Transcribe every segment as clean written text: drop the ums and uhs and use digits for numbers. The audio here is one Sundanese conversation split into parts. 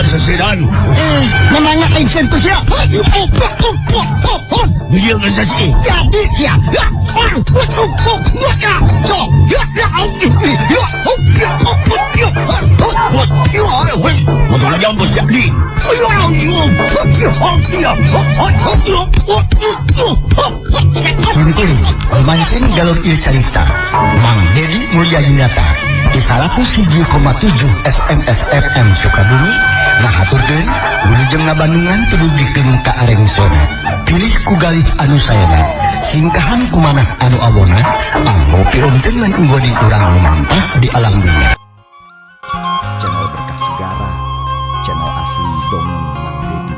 Sia sesiran. Memangnya aing ku sia. Ieu geus sesi. Jadi sia. Motor jam sia di. Mancing galur ieu carita Mang Dedi Mulya Yunata di 101,7 SMS FM Sukabumi ngahaturkeun wilujeng ngabandungan tudugikeun ka Arengsona pilih ku galih anu saena singkahan kumanah anu awona anggo piunteungan unggoning urang lumampah di alam dunya. Channel Berkah Segara, channel asli dongeng Mang Dedi.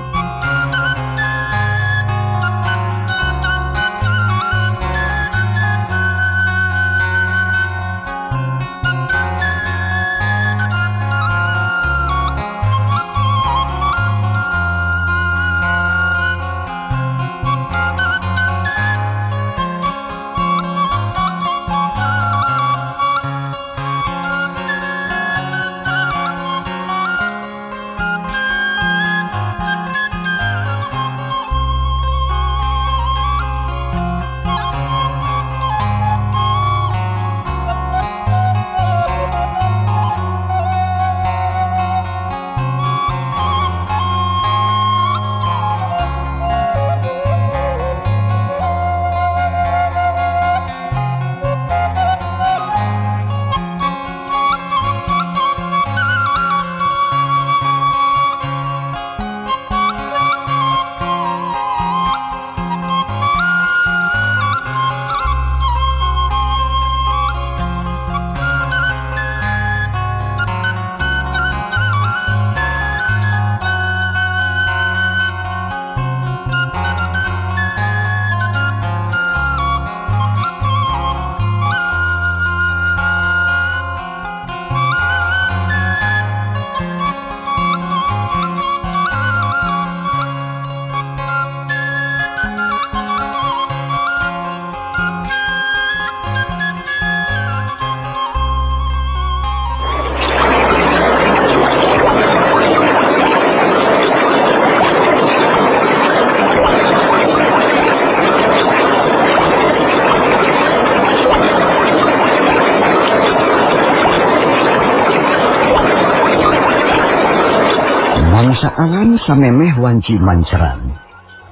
Mangsa alam samemeh wanci manceran.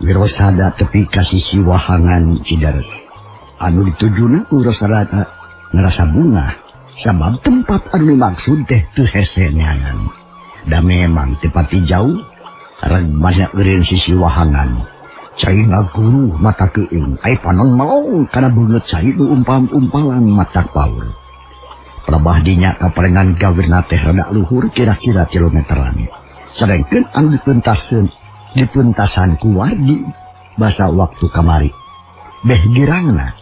Wirosada tepi ka sisi wahangan Cidares. Anu ditujuna ku Wirosada ngerasa bungah sabab tempat anu dimaksud teh teu hese neangan. Da memang teu pati jauh reg banyak eureun sisi wahangan. Cai ngaguruh mata keuing, ai panon melong kana beungeut cai nu umpam-umpalan mata paur. Pelebah dinya kaparengan gawirna teh rada luhur kira-kira kilometeran. Sedangkan anu dipuntasan ku wargi basa waktu kamari. Beh girangna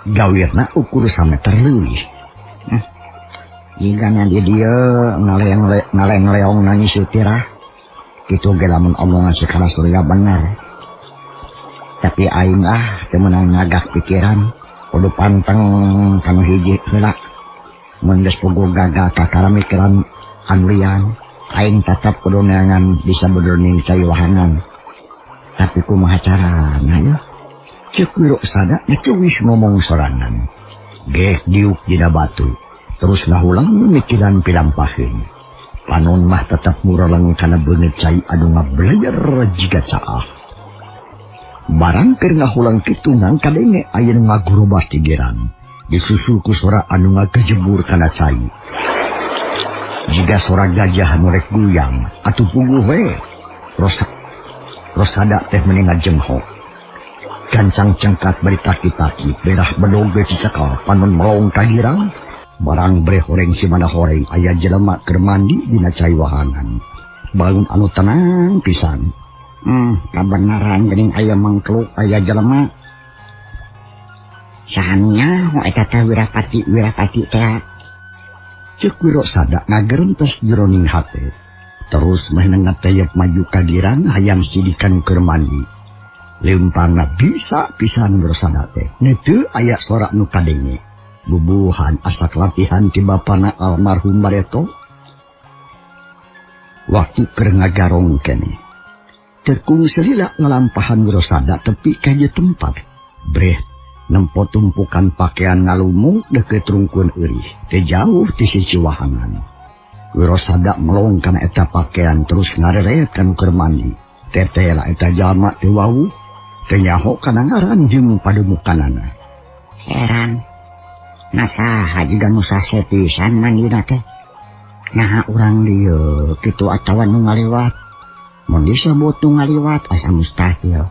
gawirna ukur sameter leuwih. Jigana di dieu ngaleng-leong nangis sutirah. Kitu ge lamun omongan si Kala Surya bener. Tapi aing ah teu meunang ngagak pikiran, kudu panteng kanu hiji heula. Mun geus puguh gagal kakara mikiran anu lian, aing tetap kudu neangan bisa beureuning cai wahangan. Tapi kumaha carana yeuh? Ceuk Wirosada dicuwih ngomong sorangan. Geh diuk dina batu, terus ngahulang mikiran pilampaheun. Panon mah tetep mureleng kana beungeut cai anu ngableyer jiga caah. Barang keur ngahulang kitu ngan kadenge aya nu ngagurobas di gerang. Disusul ku sora anu ngagejebur kana cai. Jiga sora gajah nu rek guyang atuh puguh we. Rosada teh meni ngajenghok. Gancang cengkat bari taki-taki, berah bedog ge cicakal, panon melong ka girang. Barang breh horeng si mana horeng aya jelema keur mandi dina cai wahangan. Bangun anu tenang pisan. Kabenaran geuning aya mangkluk aya jelema. Sahannya ho eta teh Wirapati teh. Ceuk Wirosada ngagerentes jeroning hate. Terus meh ngateyep maju ka girang hayang sidikan keur mandi. Leumpangna bisa pisan Wirosada teh. Neuteu aya sora nu kadenge. Bubuhan asak latihan ti bapana almarhum Bareto. Waktu keur ngagarong keneh. Tekung selila ngalampahan Wirosada tepi ka ieu tempat. Breh nempo tumpukan pakaian ngalumuk deukeut rungkun eurih. Teu jauh ti sisi wahangan. Wirosada melong kana eta pakaian terus ngareret ka nu keur mandi. Tetela eta jalma teu wawuh, teu nyaho kana ngaran jeung pademukanana. Heran. Nasaha jiga nu sase pisan mandina teh. Naha urang dieu kitu atawa nu ngaliwat. Mun disebut nu ngaliwat asa mustahil.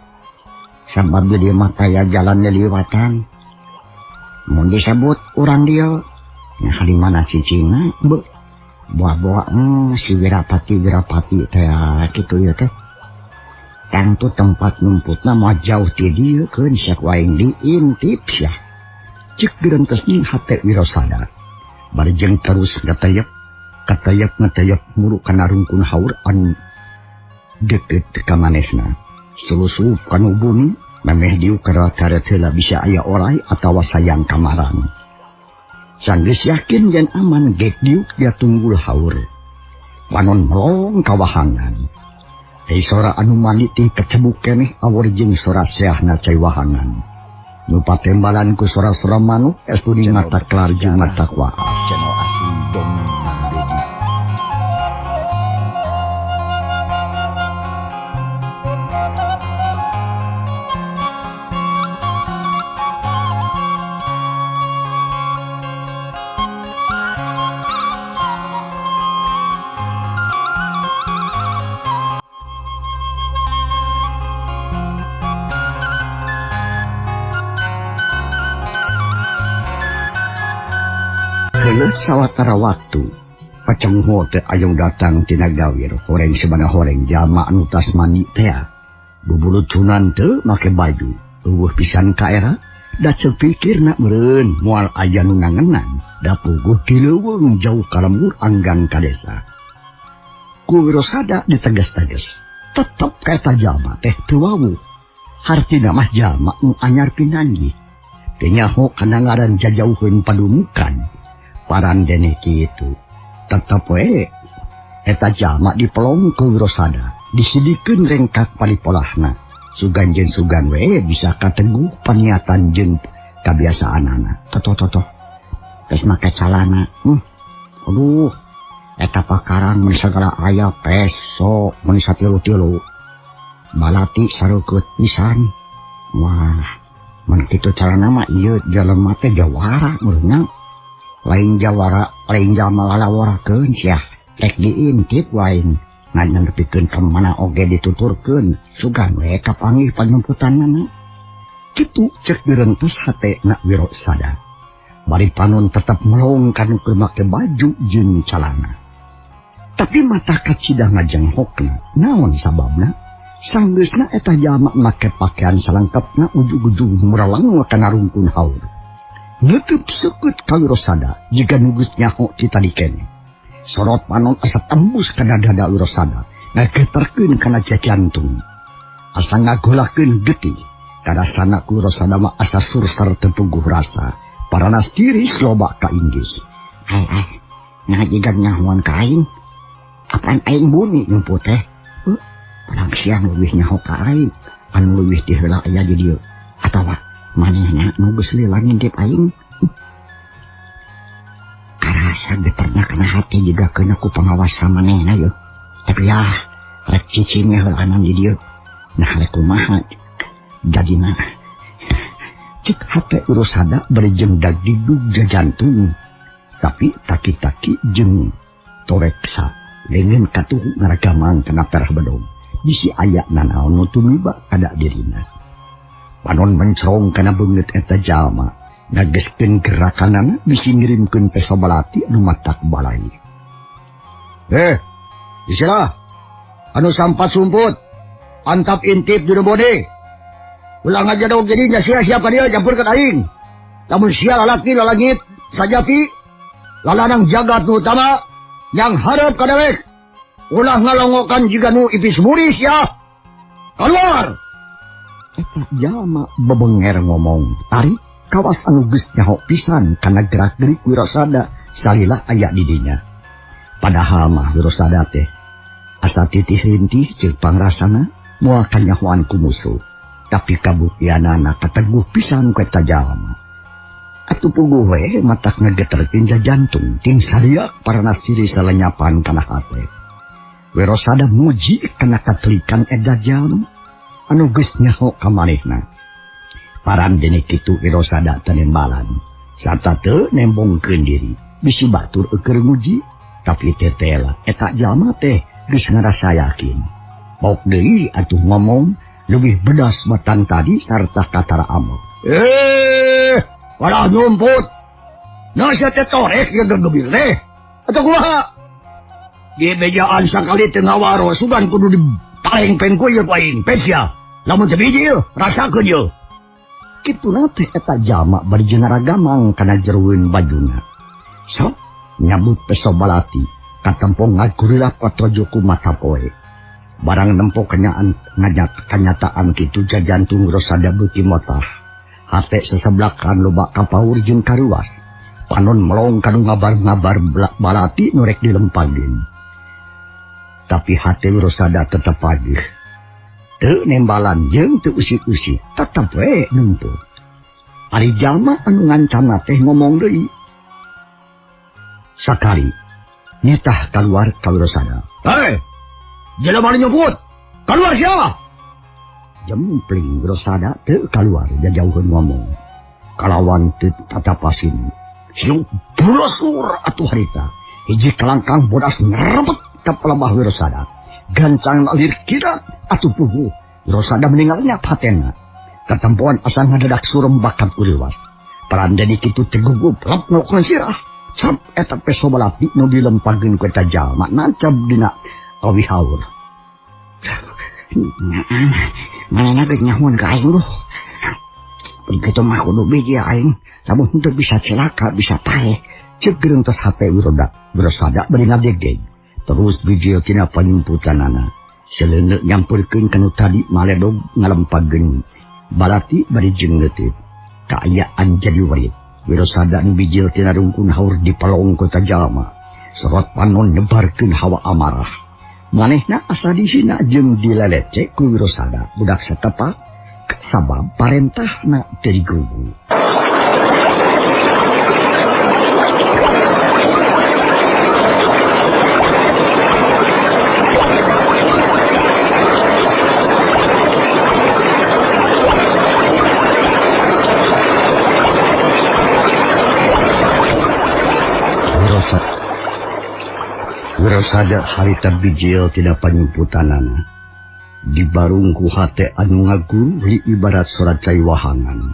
Sabab di dieu mah kaya jalan liliwatan. Mun disebut urang dieu, nah di mana cicingna beuh. Buah-buah si Wirapati teh kitu ieu teh. Tangtu tempat numputna mah jauh ti dieu keun sia ku aing diintip sia. Cek direntes ning hate Wirosada. Bari jeung terus ngatayep, katayep ngatayep muru kana rungkun haur anu deukeut ka manehna. Sulusup kanu bumi, memeh diuk karet heula bisa aya orai atawa sayang kamaran. Sanggeus yakin yen aman gek diuk dia tunggul haur. Panon melong ka wahangan. Teh sora anu mandi teh kecebuk keneh awor jeung sora seahna cai wahangan. Nu patembalan ku sora-sora manuk estu di mata kelar jeung mata kuah. Channel asli Dongeng Mang Dedi. Sawatara waktu pacengho teh ayong datang tina gawir horeng sabana horeng jalma anu tas mandi teh bubulucunan teu make baju eueuh pisan ka era da cepikirna meureun moal aya nu ngangenan da puguh di leuweung jauh ka lembur anggang ka desa. Ku Wirosada ditegas-tegas tetep ka eta jalma teh teu wawuh hartina mah jalma nu anyar pinanggih teu nyaho kana ngaran jajauheun padumukan. Paran dene kitu tetep we eta jalma dipelong ku Wirosada disidikeun rengkak palipolahna sugan jeung sugan we bisa kateguh paniatan jeung kabiasaanana. Totoh geus make calana. Aduh eta pakaran mun sagala aya peso mun satilu-tilu balati sareukeut pisan. Wah mun kitu calana mah ieu jelema teh jawara meureunna. Lain jawara, lain jalma lalaworakeun sia. Rek diintip wae ngan nepikeun ka mana oge dituturkeun sugan we kapanggih panyumputanana. Kitu cek direntes hate na Wirosada. Bari panon tetep melong kanu keur make baju jeung calana. Tapi mata kacida ngajenghokna, naon sababna? Sanggeusna eta jalma make pakaian salengkapna ujug-ujug muraleng kana rungkun haur. Nutup seukeut ka Wirosada jiga nu geus nyaho cita dikene. Sorot panon asa tembus kana dada Wirosada, ngageterkeun kana jantung. Asa ngagolakeun getih, karasana ku Wirosada mah asa sursar teu puguh rasa. Paranas tiris loba ka Inggris. Ai ai, nah jiga nyahoan ka aing. Apaan aing buni nyumput teh? Padang siang leuwih nyaho ka aing, anu leuwih ti heula aya di dieu. Atawa manehna nu geus lila ngintip aing. Karasa geterna kana hati jiga keuna ku pangawasa manehna yeuh. Tapi ya rek cicing heulaanan di dieu. Nah rek kumaha jadina. Cek hate Wirosada bari jeung dagdigdug jajantung. Tapi taki-taki jeung toreksa leungeun katuhu ngaragamang kana perah bedog. Bisi aya nanaon nu tumiba kada dirina. Panon mencerong kana beungeut eta jalma, ngageskeun gerakanana bisi ngirimkeun peso balati anu matak balai. Isilah anu sampat sumput, antap intip di bode. Ulang aja dong jadinya sia-sia ka dieu campurkeun aing. Lamun sia lalaki lalangit sajati, lalanang jagat nu utama yang hareup ka dewek. Ulah ngalongokan jiga nu ipis muris ya. Keluar. Eta jalma bebenger ngomong, tarik kawas anu geus nyaho pisan kana gerak-gerik Wirosada salila aya di dinya. Padahal mah Wirosada teh Asa titih rintih jeung pangrasana moal kanyahoan ku musuh. Tapi kabuktianana kateguh pisan ku eta jalma. Atuh puguh we matak ngageterkeun jantung ting sariak parana siri salenyapan kana hate. Wirosada muji kana katelikan eta jalma anu geus nyaho ka manehna. Paran dene kitu Wirosada teu nembalan sarta teu nembongkeun diri. Bisi batur eueur nguji tapi tetela eta jalma teh geus ngarasa yakin. Bok deui atuh ngomong leuwih bedas batang tadi sarta katara amok. Walah nyumput. Nah sia teh torek ieu gegebir teh. Atuh kumaha? Di bejaan sakali teu ngawaro sugan kudu ditalengpeng ku ieu ku aing. Pet sia. Lamun teu biji ieu, rasakeun ieu. Kituna teh eta jalma bari jeung ngaragamang kana jerueun bajuna. Sok nyabut peso balati katempo ngagurilap patrojo ku mata poe. Barang nempo kenyaan nganyat kanyataan kitu jajantung Rosada beuki motah. Hate seseblakan loba kapaur jeung karuas. Panon melong kanu ngabar-ngabar balati nu rek dilempagin. Tapi hate Rosada tetep pagih. Teu nembalan jeung teu usik-usik, tetep we nuntut. Ari jalma anu ngancamna teh ngomong deui. Sakali nitah kaluar ka Wirosada. Hei, jelema nu nyumput, kaluar sia. Jempling Wirosada teu kaluar jajauheun ngomong. Kalawan teu tatapasin. Hirup brosur atuh harita. Hiji kalangkang bodas ngrebet ka palembah Wirosada. Gancang alir kirat atuh puguh. Wirosada meninggalnya patena. Katempoan asa ngadadak surem bakat uriwas. Parandeni kitu teu gugup lep ngokon sirah. Cap eta peso balati nu dilempageun ku eta jalma nancab dina awi haur. Naan, manehna geus nyahoan ka aing duh. Begitu mah kudu biji aing, lamun henteu bisa celaka bisa paeh. Ceuk geureuh HP Wiroda, Wirosada bari ngabegeg. Terus bijil tina panyumputanana. Seleuneu nyampeurkeun kanu tadi maledog ngalempageun balati bari jeung leutik. Kaayaan jadi warit. Wirosada nu bijil tina rungkun haur dipalong ku eta jalma. Sorot panon nyebarkeun hawa amarah. Manehna asa dihina jeung dilalece ku Wirosada budak satepak sabab parentahna teu digugu. Wirosada harita bijil tidak panyumputanana. Dibarung ku hate anu ngaguru li ibarat surat cai wahangan.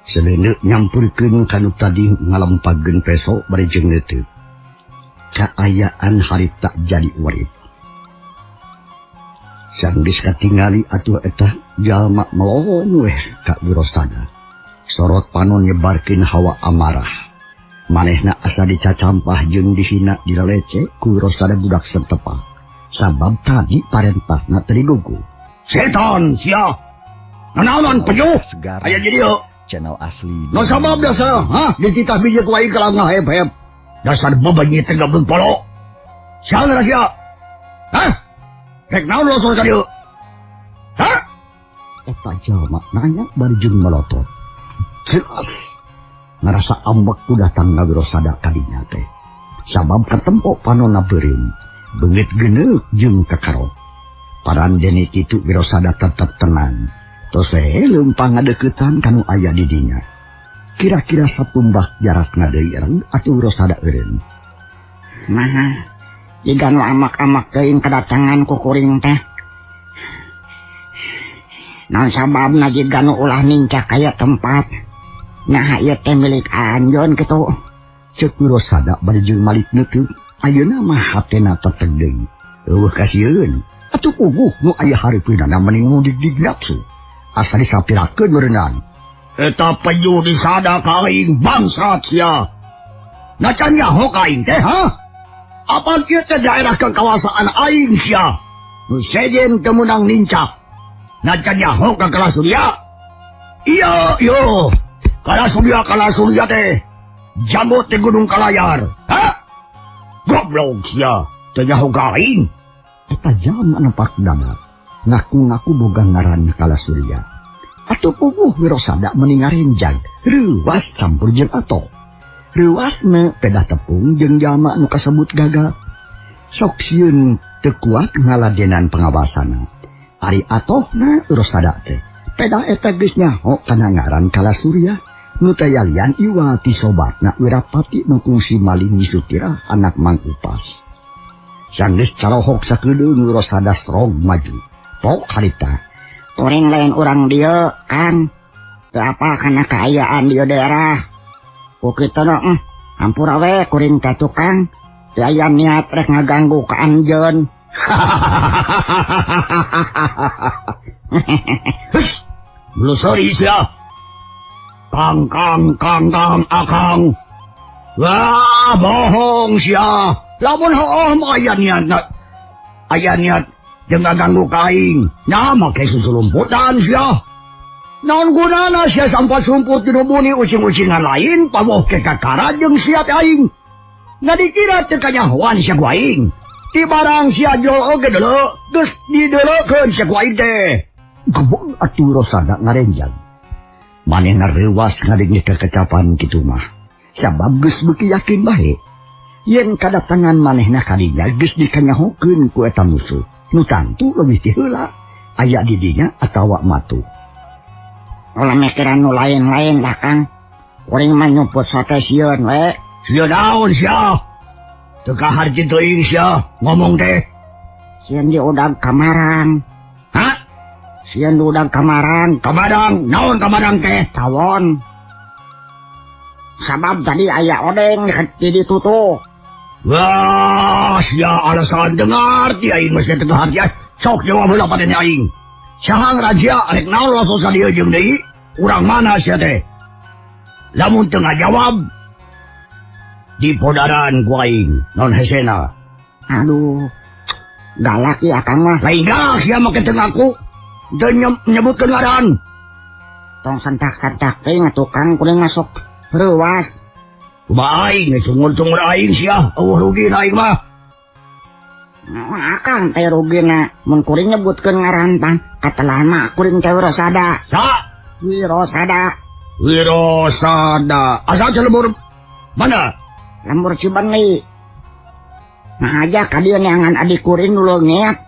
Seleuneu nyampurkeun kanu tadi ngalempageun peso bari jeung leuteuk. Kaayaan harita jadi warit. Sanggeus katingali atuh eta jalma melong weh ka Wirosada. Sorot panon nyebarkeun hawa amarah. Manehna asa dicacampah jeung dihina dilalece ku Wirosada budak setepak. Sabab tadi parentahna teu didugu. Setan sia. Nanaonan pejuh? Aya di dieu. Channel asli. No sabab dasar, ha? Dititah biji ku aing kalah ngahep-hep. Dasar bebenyi teh gableng polo. Sia sia. Hah? Rek naon losor ka dieu? Hah? Eta jalma nanya bari jeung melotot. Jelas ngarasa ambek ku datang ka Wirosada kadinya teh. Sabab katempo panonna beureum, beungeut geuneuk jeung kakarot. Parandene kitu Wirosada tetep tenang. Tos we leumpang ngadeuketan kanu aya di dinya. Kira-kira satumbak jarakna deui ereng atuh Wirosada eureun. Nah, jiga nu amak-amak teuing kedatangan ku kuring teh. Naon sababna jiga nu ulah nincak kaya tempat. Nah, ieu teh milik anjeun kitu. Ceuk Wirosada bari jeung malik neuteuk. Ayeuna mah hatena teteg deui. Eueuh kasieun. Atuh puguh nu aya hareupeunana mending nu dig-dig nafsu. Asa disapirakeun meureunang. Eta peju disada ka aing bangsat sia. Nacan nyaho ka aing teh, ha? Apan ieu teh daerah kekawasaan aing sia. Nu sejen teu meunang nincak. Nacan nyaho ka Kala Surya. Iya, iya. Kala Surya, Kala Surya teh. Jambut di Gunung Kalayar. Ha? Goblok sia. Teu nyaho ka aing. Eta jalma nempak dana. Ngaku-ngaku boga ngaran Kalasurya. Atuh puguh Wirosada meni ngarenjag, reuwas campur jeung atoh. Reuwasna pedah tepung jeung jalma nu kasebut gagal. Sok sieun teu kuat ngaladenan pengawasana. Ari atohna Wirosada teh. Pedah eta geus nyaho kana ngaran Kalasurya. Nu tayalian iwa ti sobatna Wirapati nu kungsi maling Sutirah anak Mang Upas. Sanggeus carohok sakedeung Wirosada srog maju. Pok harita. Kuring lain urang dieu, Kang. Teu apa kana kaayaan dieu daerah. Ku kitu nu hampura we kuring teh tukang. Teu aya niat rek ngaganggu ka anjeun. Blusori sia. Kang kang kang kang akang. Wah, bohong sia. Lamun hooh mah aya niat. Aya niat jeung ngaganggu ka aing. Nah, make susulumputan sia. Naon gunana sia sampat sumput dinu buni ucing-ucingan lain pamoh ke kakara jeung sia teh aing. Ngadikira teu kanyahoan sia ku aing. Ti barang sia jol oge deuleu, geus dideuleukeun sia ku aing teh. Gebog atuh Rosada ngarenjag. Manehna reuwas ngadenge kekecapan kitu mah. Sabab geus beuki yakin bae. Yen kadatangan manehna ka dinya geus dikanyahokeun ku eta musuh. Nu tangtu leuwih ti heula aya di dinya atawa matuh. Ulah mikiran nu lain-lain lah Kang. Kuring mah nyumput sote sieun we. Sieun naon sia? Teu kaharji teuing sia ngomong teh. Sieun diudag kamarang. Hah? Sieun diudag kamarang. Kamarang? Naon kamarang teh? Tawon. Sabab tadi aya odeng di ditutup. Wah, sia alasan dengar ti aing mesti teu kaharji. Sok jawab heula paten aing. Saha razia rek naon langsung ka dieu jeung deui? Urang mana sia teh? Lamun teu ngajawab di podaran ku aing non hesena. Aduh. Galak ieu akang mah. Lain galak sia make teu ngaku. Teu nyebutkeun ngaran. Tong sentak-sentak teh tukang kuring masuk reuwas. Kumaha aing cungur-cungur aing sia, eueuh rugi aing mah. Nah, akang teh rugina mun kuring nyebutkeun ngaran tang katelah mah kuring teh Wirosada. Sa Wirosada. Wirosada. Asal lembur mana? Lembur Cibenli. Nah aja ka dieu neangan adik kuring nu leungit.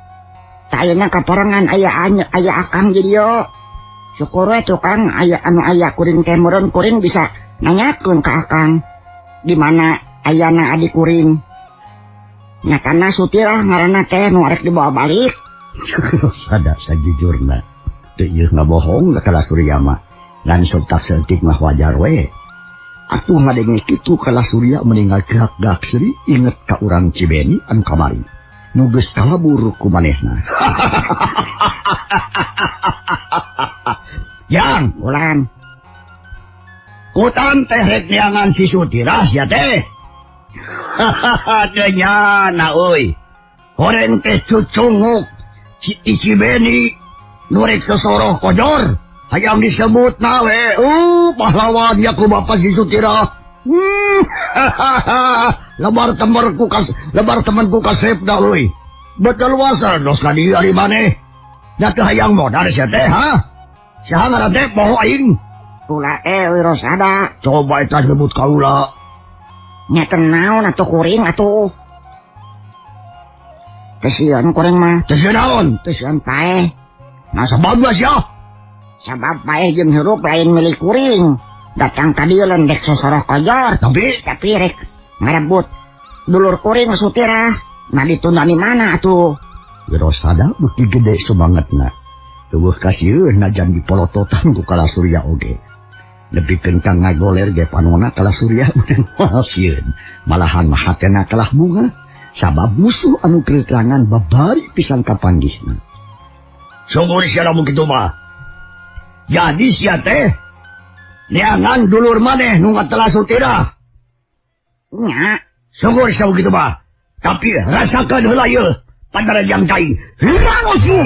Tah ayeuna kaparengan aya aya akang di dieu. Syukur we tukang aya anu aya kuring teh meureun kuring bisa nanyakeun ka akang di mana ayana adik kuring. Nyatana Sutirah ngaranna teh nu arek dibawa balik. Sada sajujurna. Teu ieu ngabohong ka Kalasurya mah. Ngan sok saeutik mah wajar we. Atuh ngadenge kitu Kalasurya meninggal gak-gak seuri inget ka urang Cibeni anu kamari. Nu geus kalabur ku manehna. Yang ulan. Kutan teh rek neangan si Sutirah sia teh. Hahaha, nyana euy. Horeng teh cucunguk Cibeni nu rek sosoroh kojor. Hayang disebut na we. Pahlawan ya ku bapa si Sutirah. Lebar temanku kas, lebar temanku kasep da euy. Betul luasa dos ka dieu ari maneh. Da teu hayang modar sia teh ha? Saha ngaran teh poho aing. Kula teh Wirosada. Coba eta nyebut kaula. Nya teu naon atuh kuring atuh. Teu sieun kuring mah. Teu sieun naon? Teu sieun paeh. Nah sabab sia. Sabab paeh jeung hirup lain milik kuring. Datang ka dieu lendek sosoroh kojor. Tapi rek ngarebut dulur kuring Sutirah. Nah ditunda di mana atuh? Wirosada beuki gede sumangetna. Eueuh kasieun najan dipolototan ku Kalasurya oge. Nepi kentang ngagoler ge panona Kalasurya meunang moal sieun. Malahan mah hatena kalah bunga sabab musuh anu kerentangan babari pisan kapanggihna. Sungguh sia lamun kitu mah. Jadi sia teh neangan dulur maneh nu ngatelah Sutirah. Nya, sungguh sia kitu mah. Tapi rasakeun heula ieu pandarajang cai. Hirangosmu.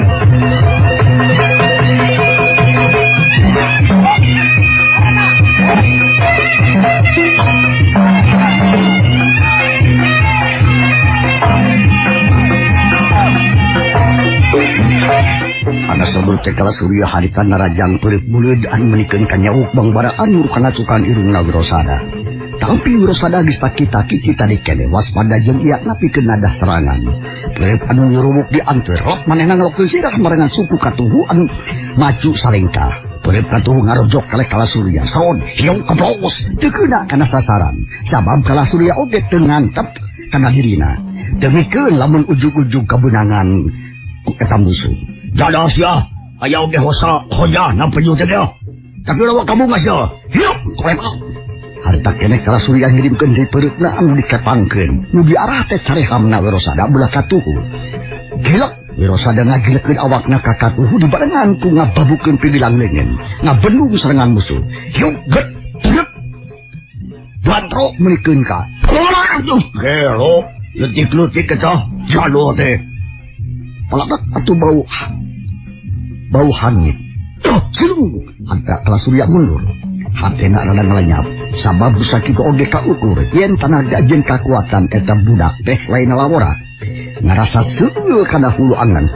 Ana sebut teh Kala Surya harita narajang peureut buleud anu menikeun ka nyauk bangbara anu kana cukan irungna Wirosada. Tapi Wirosada geus taki-taki ti tadi keneh waspada jeung ieu napikeun nadah serangan. Peureut anu nyurumuk dianteur rot manehna ngelokeun sirah marengan suku katuhu anu maju salengkah. Peureut katuhu ngarojok kaleh Kala Surya. Son hiung kebros teu keuna kana sasaran. Sabab Kala Surya oge teu ngantep kana dirina. Demikian lamun ujug-ujug kabeunangan ku eta musuh. Jadah sia, aya oge hosa hoja na penyuh teh dia. Tapi lawa kamu nggak sia. Hirup korem. Harita keneh Kala Surya ngirimkeun deui peureutna anu dikepangkeun. Nu diarah teh carehamna Wirosada belah katuhu. Gilek Wirosada ngagilekeun awakna ka katuhu dibarengan ku ngababukeun pibilang leungeun. Ngabendung serangan musuh. Hirup get get. Bantro menikeun ka. Aduh, gelo. Letik-letik eta jalo teh. Paladak atuh bau hangit. Tuh, silung. Harta Kala Surya mundur. Hatena rada ngalenyap. Sabab sakitu oge kaukur yen tanaga jeung kakuatan eta budak teh lain lawora. Ngarasa seueul kana hulu angan.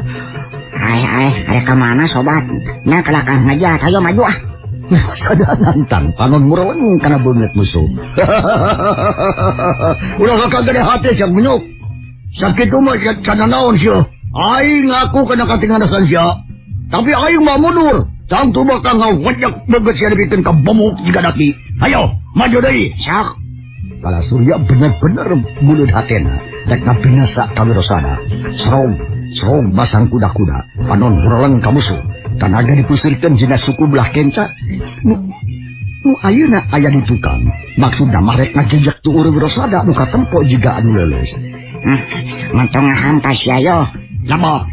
Ai ai, arek ka mana sobat? Nya kalakah ngajat, hayo maju ah. Sada nantang panon mureleng kana beungeut musuh. Ulah bakal gede hati sia menyuk. Sakitu mah cana naon sia. Aing ngaku kana katinganasan sia. Tapi aing mah mundur. Tangtu bakal ngawajak beungeut sia dipikeun ka bomuk jiga daki. Hayo, maju deui. Sok. Kala Surya bener-bener buleud hatena rek ngabinasa ka Wirosada. Serong, serong basang kuda-kuda. Panon mureleng ka musuh. Tanaga dipusirkeun dina suku belah kenca. Nu ayeuna aya di tukang. Maksudna mah rek ngajejek tuur Wirosada nu katempo jiga anu leuleus. Mantong ngahampa sia yo. Lama.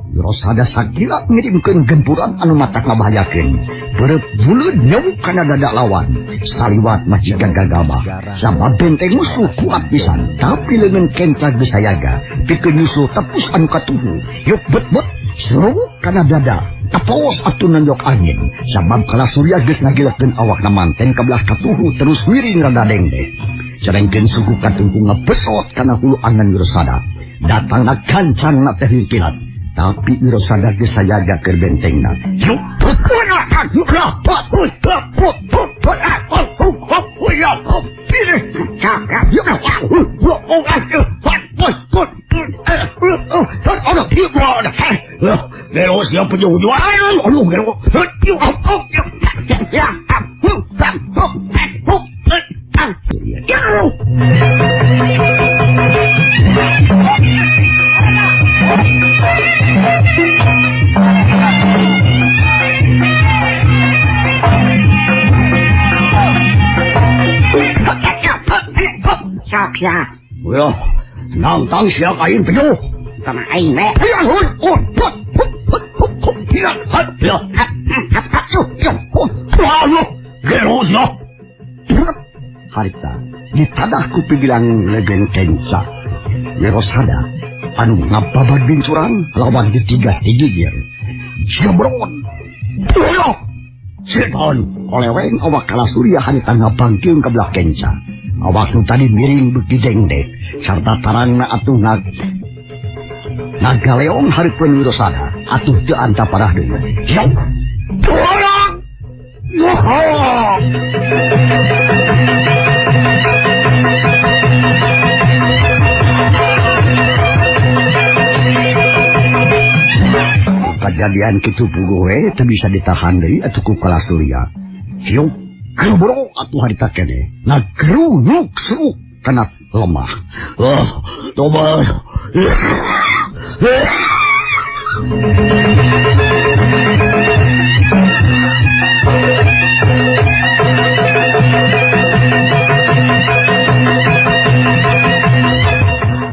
Wirosada sakila ngirimkeun gempuran anu matak ngabahayakeun. Peureut buleud nyawuk kana dada lawan. Saliwat mah jiga gagabah. Sabab benteng musuh kuat pisan, tapi leungeun kenca geus sayaga. Pikeun nyusul tepus anu katuhu. Yuk bet-bet seruk kana dada. Tapos atuh nonjok angin. Sabab Kala Surya geus ngagilekeun awakna manten ka belah katuhu terus miring rada dengdeh. Sedengkeun suku katuhu ngebesot kana hulu angan Wirosada. Datangna gancangna teh kilat. Tapi Wirosada geus sayaga keur bentengna. Sok sia. Yo, nantang sia ka aing penyuh. Kama aing we. Harita ditadah ku pibilang legen kenca. Wirosada anu ngababad bincuran lawan ditigas digigir. Jebron. Setan koleweng awak Kala Surya harita ngabangkeun ka belah kenca. Awak nu tadi miring beuki dengdek sarta tarangna atuh nagaleong hareupeun Wirosada atuh teu antaparah deui. Kajadian kitu puguh we teu bisa ditahan deui atuh ku Kala Surya. Hiung gerbro atuh harita keneh ngagerunuk seruk kana lemah. Oh, tobat.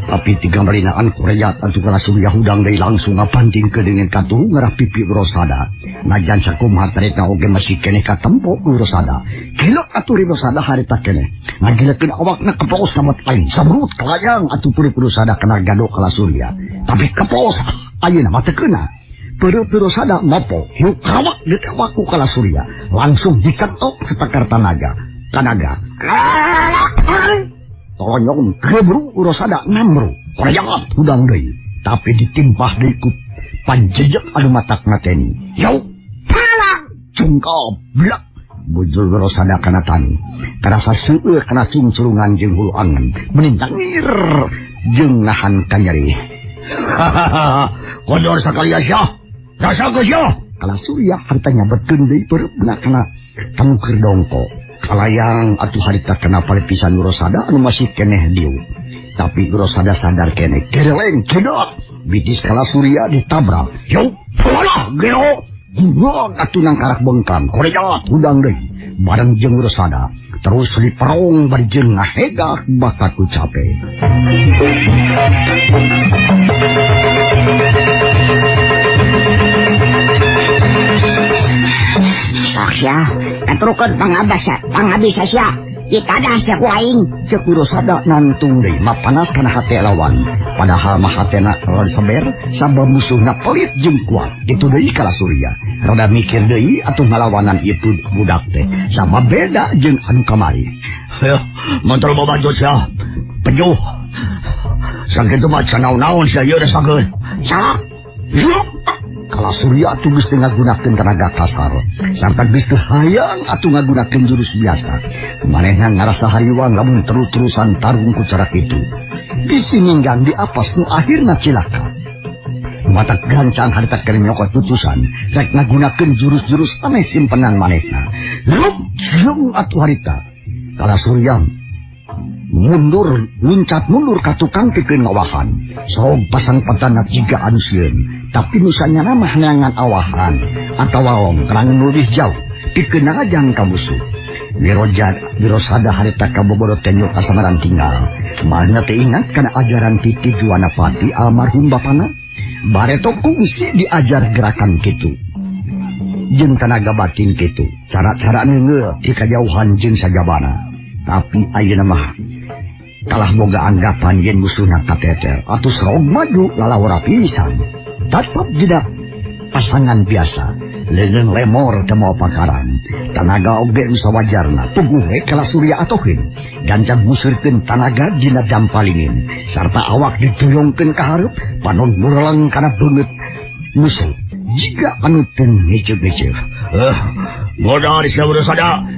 Tapi tiga merinaan koreat atuh Kala Surya hudang deui langsung ngabanting ke dengan katuhu ngarah pipi Wirosada. Najan sakumaha tarekna oge masih keneh katempo ku Wirosada. Gilek atuh Wirosada harita keneh. Ngagilekeun awakna kepos ka lain. Samrut kalayang atuh peureut Wirosada kana gado Kala Surya. Tapi kepos ayeuna mah teu keuna. Peureut Wirosada mopo hiu kawak ditewak ku Kala Surya. Langsung diketok satakar tanaga. Tanaga. Tolonyong gebru Wirosada ngamru. Koreat hudang deui. Tapi ditimpah deui ku Panjejek anu matak mateni. Yo palang cungkoblek. Bujur Wirosada kana tani. Karasa seueur kana cungcurungan jeung hulu angen. Menintangir jeung nahan kanyeri. Hahaha, kodor sakali sia. Rasa geus sia. Kala Surya harita nyabetkeun deui peureupna kana kamukir dongko. Kalayang atuh harita kana palepisan Wirosada anu masih keneh dieu. Tapi Wirosada sadar keneh. Gereleng cedok. Bitis kala Surya ditabrak. Yo, polah gero. Gugok atuh nangkarak bengkang. Korejat hudang deui. Bareng jeung Wirosada terus diperong bari jeung ngahegak bakat ku cape. Sok sia, katurukeun pangabisa sia. Ditadah sia ku aing. Ceuk Wirosada nantung deui mapanas kana hate lawan. Padahal mah hatena rada seber sabab musuhna pelit jeung kuat. Kitu deui kala Surya. Rada mikir deui atuh ngalawanan ieu budak teh. Sabab beda jeung anu kamari. Heuh, montol babajo sia. Pejuh. Sakitu mah canaon-naon sia ieu rasakeun. Sok. Kala Surya atuh geus teu ngagunakeun tenaga kasar, sampai geus teu hayang atuh ngagunakeun jurus biasa. Manehna ngarasa hariwang lamun terus-terusan tarung ku cara kitu. Bisi ninggang di apas nu akhirna cilaka. Matak gancang harita keur nyokot putusan, rek ngagunakeun jurus-jurus aneh simpenan manehna. Rup, jeung atuh harita. Kala Surya mundur, luncat mundur ka tukang pikeun ngawahan. Sorog pasang patana jiga anu sieun, tapi nusanya mah neangan awahan atawa longkrang nu leuwih jauh pikeun ngajang ka musuh. Wirosada harita kabogodo tenyo kasamaran tinggal. Manehna teh ingat kana ajaran Titi Juwanapati almarhum bapana. Bareto kungsi diajar gerakan kitu. Jeung tanaga batin kitu. Cara-cara neungeul ti kajauhan jeung sajabana. Tapi ayeuna mah kalah boga anggapan yen musuhna kateter atuh serog maju lalawara pisan. Tetep dina pasangan biasa, leungeun lemor teu moal pakaran. Tanaga oge nu sawajarna tuguh we kala Surya atoheun. Gancang musurkeun tanaga dina dampalingin sarta awak didoyongkeun ka hareup panon mureleng kana beungeut musuh. Jiga anu teu ngeceup-ngeceup. Modal sia Wirosada.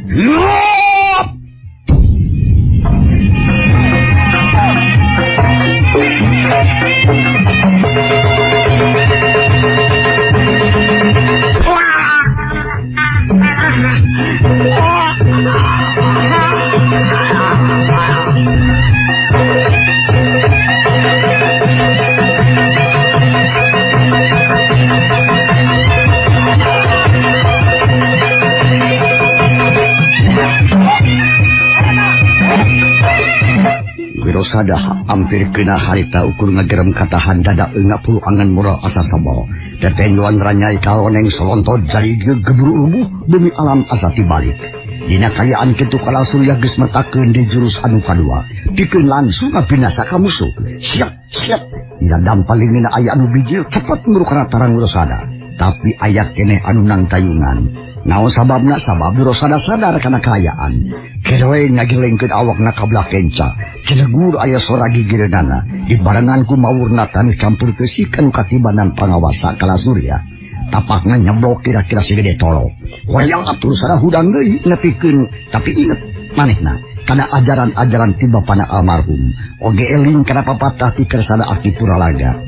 Wirosada hampir kena harita ukur ngagerem katahan dada eungap puluh angan murah asa sabal. Tetenjuan ranyai kaloneng selontot jari geburu rubuh bumi alam asa tibalik. Dina kayaan kitu kala Surya geus mertakeun di jurus anu kadua. Pikeun langsung ngabinasa ka musuh. Siap, siap. Dina dampalingina aya anu bijil cepet murukana tarang Wirosada. Tapi aya keneh anu nangtayungan. Naon sababna sabab Wirosada sadar kana kaayaan. Keroe ngagilengkeun awakna ka belah kenca. Cilegur aya sora gigireunana. Dibarengan ku mawurna taneuh campur keusik anu katibanan pangawasa kala Surya. Tapakna nyeblok kira-kira segede tolo. Hoyong atuh sada hudang deui nepikeun, tapi inget manehna kana ajaran-ajaran ti bapana almarhum. Oge eling kana papatah ti kersana Aki Puralaga.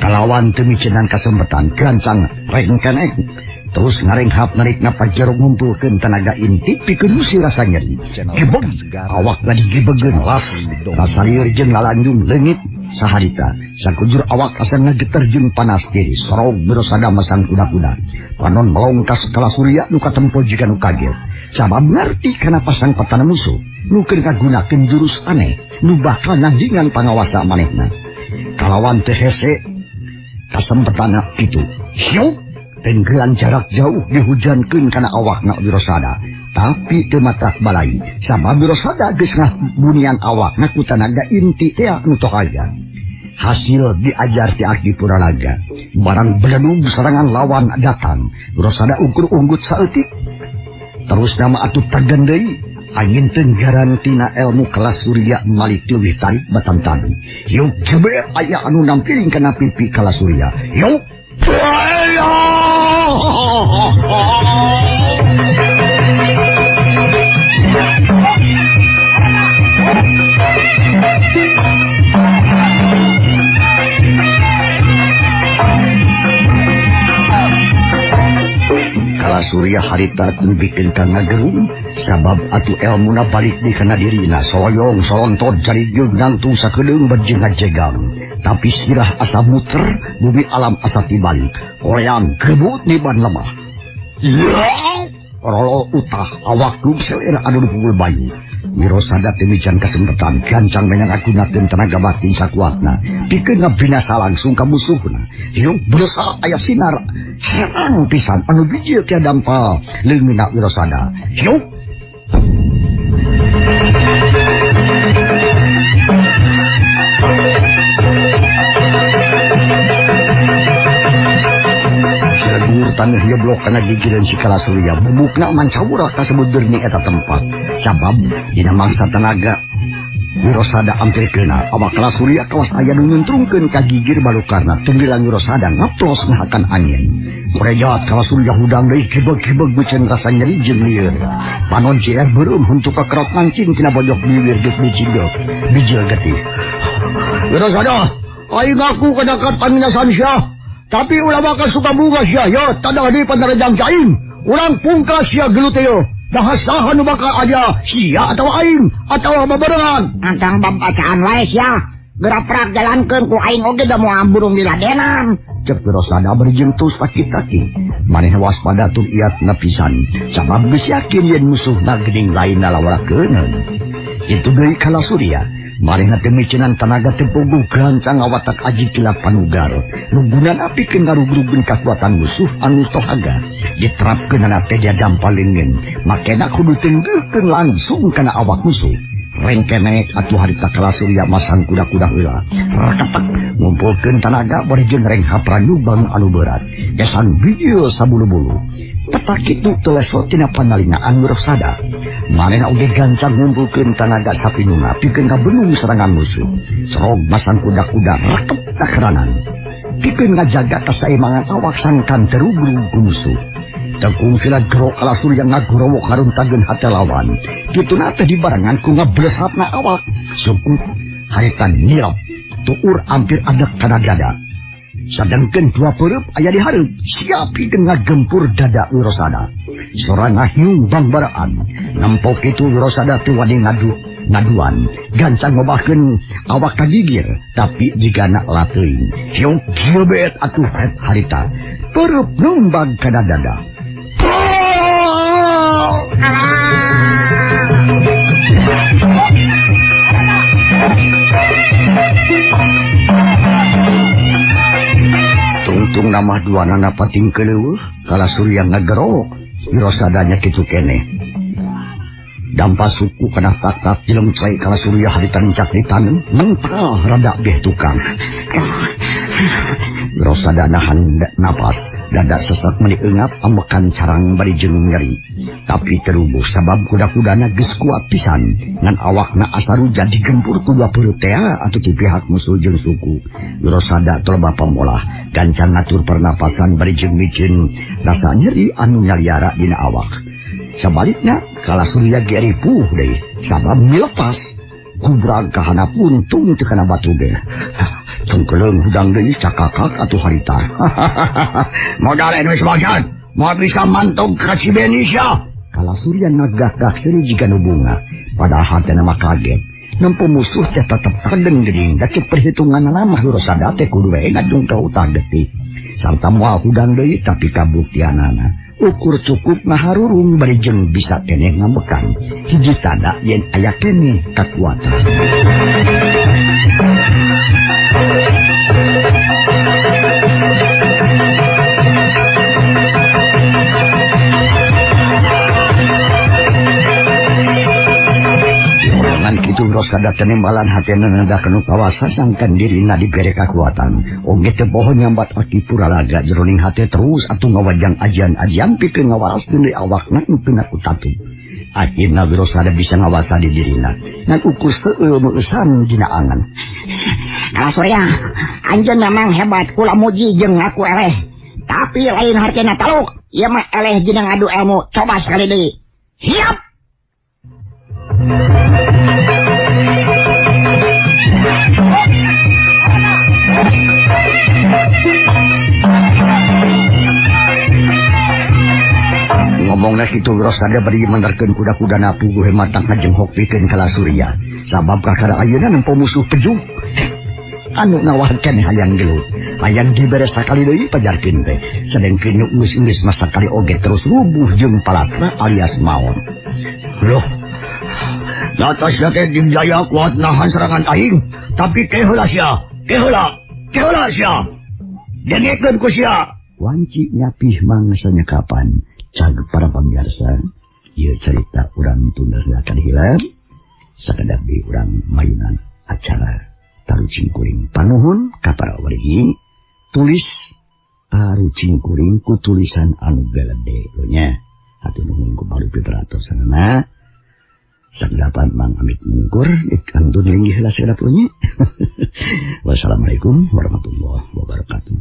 Kalawan teu micenan kasempetan gancang rengkenek. Terus ngarenghap narik ngapa jeruk ngumpulkeun tenaga inti pikeun musi rasa nyeri. Gebeg awakna digebegeun las, rasa lieur jeung lalanjung leungit saharita. Sakujur awak asa ngageter jeung panas diri. Sorog Wirosada masang kuda-kuda. Panon melongkas kala Surya nu katempo jiga nu kaget. Sabab ngarti kana pasang patana musuh nu keur ngagunakeun jurus aneh nu bakal nandingan pangawasa manehna. Kalawan teh hese kasempetana kitu. Syuk tenggelan jarak jauh dihujankeun kana awakna Wirosada. Tapi teu matak balai. Sabab Wirosada geus ngabunian awakna ku tanaga inti tea nu tohaya. Hasil diajar ti Aki Puralaga. Barang beledug serangan lawan datang. Wirosada ukur unggut saeutik. Terus nama atuh tagen deui. Angin tenggaran tina ilmu kelas Surya malik leuwih tarik batan tadi. Yuk jebe aya anu nampiling kana pipi kala Surya. Yuk Kala Surya harita bikin ka ngagerung sabab atuh elmuna balik di kana dirina soyong solontot jarigeug nangtung sakedeung bejeng ngajegang tapi sirah asa muter bumi alam asa tibalik hoream gebut niban lemah. Rolo utah awak lum selera anu dipukul bayu. Wirosada temijan kesempatan gancang menyang agunakeun tenaga batin sakuatna pikeun ngabinasa langsung ka musuhna. Hirup berusaha aya sinar herang pisan anu bijil tia dampal leungeunna Wirosada. Hirup taneuh nyeblok kana gigireun si Kala Surya bubukna mancawurak kasebut deurni eta tempat sabab dina mangsa tenaga Wirosada ampir kena awak Kala Surya kawas aya nu nyuntrungkeun ka gigir balukarna tunggilan Wirosada ngaplos ngahakan angin korejat Kala Surya hudang deui kibeg-kibeg meuceun rasa nyeri jeung lieur panon cier beureum huntu kakerot mancing tina bojok bibir geus bijil bijil getih. Wirosada aing ngaku kana kataninasan sia. Tapi ulah bakal suka bunga sia, yo tadah di panarejang caing. Urang pungkas sia gelut yo. Dah saha nu bakal aja sia atau aing atau babarengan. Antang babacaan wae sia. Geura prak jalankeun ku aing oge da moal burung diladenan. Cek Wirosada bari jeung tus sakit-sakit. Maneh waspada tur iatna pisan. Sabab geus yakin yen musuhna geuning lain lalawakeun. Kitu deui Kala Surya. Manehna teu micenan tanaga teu puguh gancang ngawatak aji kilat panugar. Nu gunana pikeun ngarugrugkeun kakuatan musuh anu tohaga. Diterapkeunana teh dampal leungeun. Makena kudu tenggeukeun langsung kana awak musuh. Rengkenek atuh harita Kala Surya masang kuda-kuda heula. Reketek ngumpulkeun tanaga bari jeung renghap ranyubang anu berat. Kesan bijil sabulu-bulu. Tepak kitu teu leso tina panalingaan Wirosada. Manehna oge gancang ngumpulkeun tanaga sapinuna pikeun ngabenung serangan musuh. Serog masang kuda-kuda rekep takeranan. Pikeun ngajaga kasaimbangan awak sangkan terugrug ku musuh. Tengkung sila gero Kala Surya ngagorowok haruntageun hate lawan. Kituna teh dibarengan ku ngablesatna awak. Sukut harita nirap tuur hampir adek kana dada. Sadengkeun dua peureub aya di hareup siap pikeun ngagempur dada Wirosada. Sora ngahiung bangbaraan. Nempo kitu Wirosada teu wani ngaduan. Gancang ngobahkeun awak ka gigir tapi jigana lateuing. Hiung gilbet atuh harita. Peureub numbag kana dada. Tungtung nama duanana pating keleueuh Kala Surya ngagerok Wirosadanya kitu keneh. Dampa suku kana taktak jeleng cai Kala Surya harita nincak di taneuh mentah rada beh tukang. Wirosada nahan napas dada sesak meuni eungap ambekan carang bari jeung nyeri. Tapi terubuh sabab kuda-kudana geus kuat pisan ngan awakna asa ruja digempur ku dua peureut tea atuh ti pihak musuh jeung suku. Wirosada toloba pamolah gancang ngatur pernapasan bari jeung miceun rasa nyeri anu nyaliara dina awak. Sabalikna Kala Surya ge ripuh deui sabab milepas gubrag ka hanapun tung teu kana batu ge. Tungkeleung hudang deui cakakak atuh harita. Modal anu sebagian moal bisa mantog ka Cibeni sia. Kala Surya ngagah-gah seuri jiga nu bunga. Padahal hatena mah kaget. Nempo musuh teh tetep terdeng geuning. Da ceuk perhitunganna mah Wirosada teh kudu we ngajung ka utah getih. Sarta moal hudang deui tapi kabuktianana. Ukur cukup ngaharurung bari jeung bisa keneh ngambekan. Hiji tanda yen aya keneh kakuatan. Kitu Wirosada tenembalan hatena nada kanu kawasa sangkan dirina dibere kakuatan. Oge teu poho nyambat aki puralaga jeroning hate terus atuh ngawajang ajian-ajian pikeun ngawaraskeun deui awakna nu teu kutatu. Akhirna Wirosada bisa ngawasa di dirina. Ngan ukur seueul meueusan dina angan. Kala Surya, anjeun memang hebat kula muji jeung ngaku eleh. Tapi lain hartina taluk. Ieu mah eleh dina ngadu ilmu. Coba sekali deui. Hiap. Ngomongna kitu Wirasada bari mandarkeun kuda-kudana puguh matang ngajenghok pikeun Kalasurya. Sabab kakara ayeuna nempo musuh pejuh anu nawarkeun hayang gelut. Hayang dibere sakali deui pajarkeun teh. Sadengkeun nu geus-geus mah sakali oge terus rubuh jeung palasna alias maot. Loh. Nyata sia teh Dingjaya kuat nahan serangan aing, tapi ke heula sia, ke heula, ke heula sia. Dengekeun ku sia. Wanci nyapih mangsanya kapan? Cag para pamirsa, ieu carita urang tunda akan hilang. Sakedap di urang mayunan acara Tarucing Kuring. Panuhun ka para wargi, tulis Tarucing Kuring ku tulisan anu galede nya. Hatur nuhun ku palupi peratosanana. Sakedapan Mang Amit mungkur, kantun linggih heula sakedap nya. Wassalamualaikum warahmatullahi wabarakatuh.